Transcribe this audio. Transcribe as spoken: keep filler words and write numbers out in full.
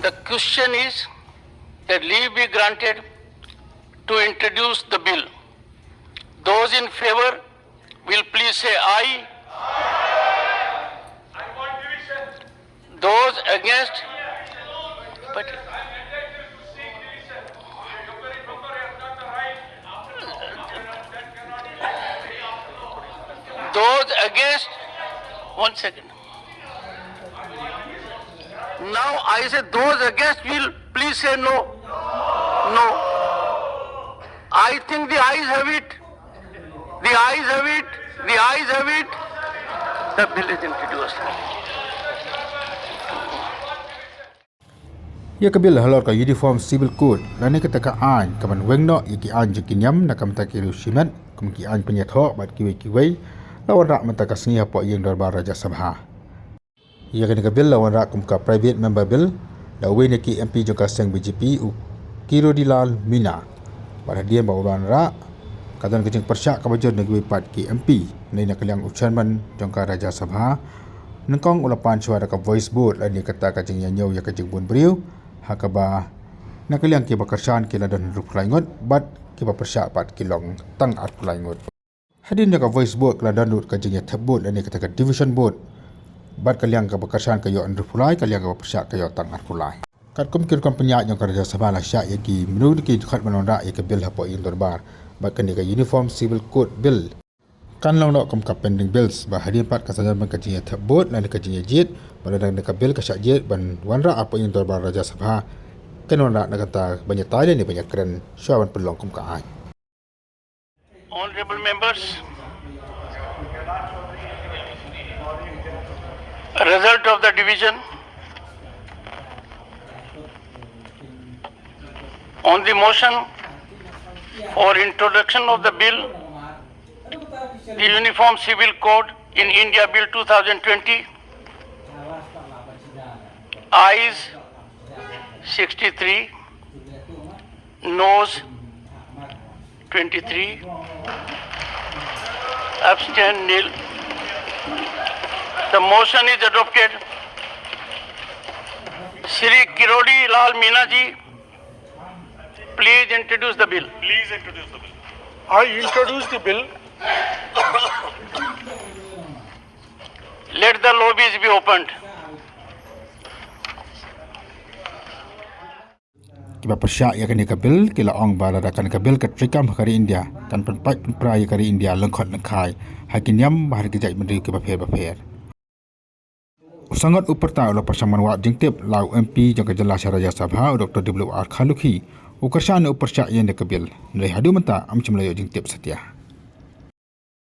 The question is that leave be granted to introduce the bill. Those in favor will please say aye. Those against? But those against? One second. Now I say those against will please say no. No. I think the ayes have it. The ayes have it. The ayes have it. The bill is introduced. Ïa ka bill halor ka Uniform Civil Code lane kata ka aiñ kaban weng noh ïa ki aiñ jong ki niam na ka bynta ki riew shimet kum ki aiñ pynïathoh bad kiwei kiwei, la wanrah mynta ka sngi hapoh ïing dorbar Rajya Sabha. Ïa kane ka bill la wanrah kum ka private member bill da uwei na ki M P jong ka seng B J P, u Kirodilal Meena. Bad hadien ba u la wanrah, ka don ka jingpyrshah kaba jur na kiwei pat ki M P, na ka liang u chairman jong ka Rajya Sabha, nyngkong u la pan shuwa da ka voice vote lane kata ka jingïañiew ïa ka jingbun briew, ha kaba na ka liang kiba kyrshan ki la don hynriewphew lai ngut bad kiba pyrshah pat ki long tang arphew lai ngut. Hadien ïa ka voice vote ka la don ruh ka jingïathep vote lane kata ka division vote. Bad ka liang kaba kyrshan ka ïoh hynriewphew lai, ka liang kaba pyrshah ka ïoh tang arphew lai. Katkum ki rukom pynïaid jong ka Rajya Sabha la shah ïa ki mynno ki dkhot ban wanrah ïa ka bill hapoh ïing dorbar. Bad kane ka Uniform Civil Code Bill kan long noh kum ka pending bills, ba hadien pat ka sa jan ban ka jingïathep vote lane ka jingïajied, bad lada ka bill ka shah jied ban wanrah hapoh ïing dorbar Rajya Sabha, kan wanrah na kata ban ïatai lane ban ïakren shuwa ban pynlong kum ka aiñ. Honorable members, result of the division on the motion for introduction of the bill, the Uniform Civil Code in India Bill two thousand twenty, ayes sixty-three, noes twenty-three, abstain nil. The motion is adopted. Shri Kirodi Lal Meena ji, please introduce the bill. Please introduce the bill. I introduce the bill. Let the lobbies be opened. Kiba pyrshah ïa kane ka bill ki la ong ba lada kane ka bill ka treikam ha ka ri India, kan pynpait pynpra ïa ka ri India lyngkhot lyngkhai ha ki niam bad ha ki jaitbynriew kiba pher bapher. U Sangot u pyrta u la pyrshang ban wad jingtip la u M P jong ka jylla sha Rajya Sabha, u Doctor W R Kharlukhi, u kyrshan u pyrshah ïa kane ka bill. Hynrei haduh mynta ym shym la ïoh jingtip satia.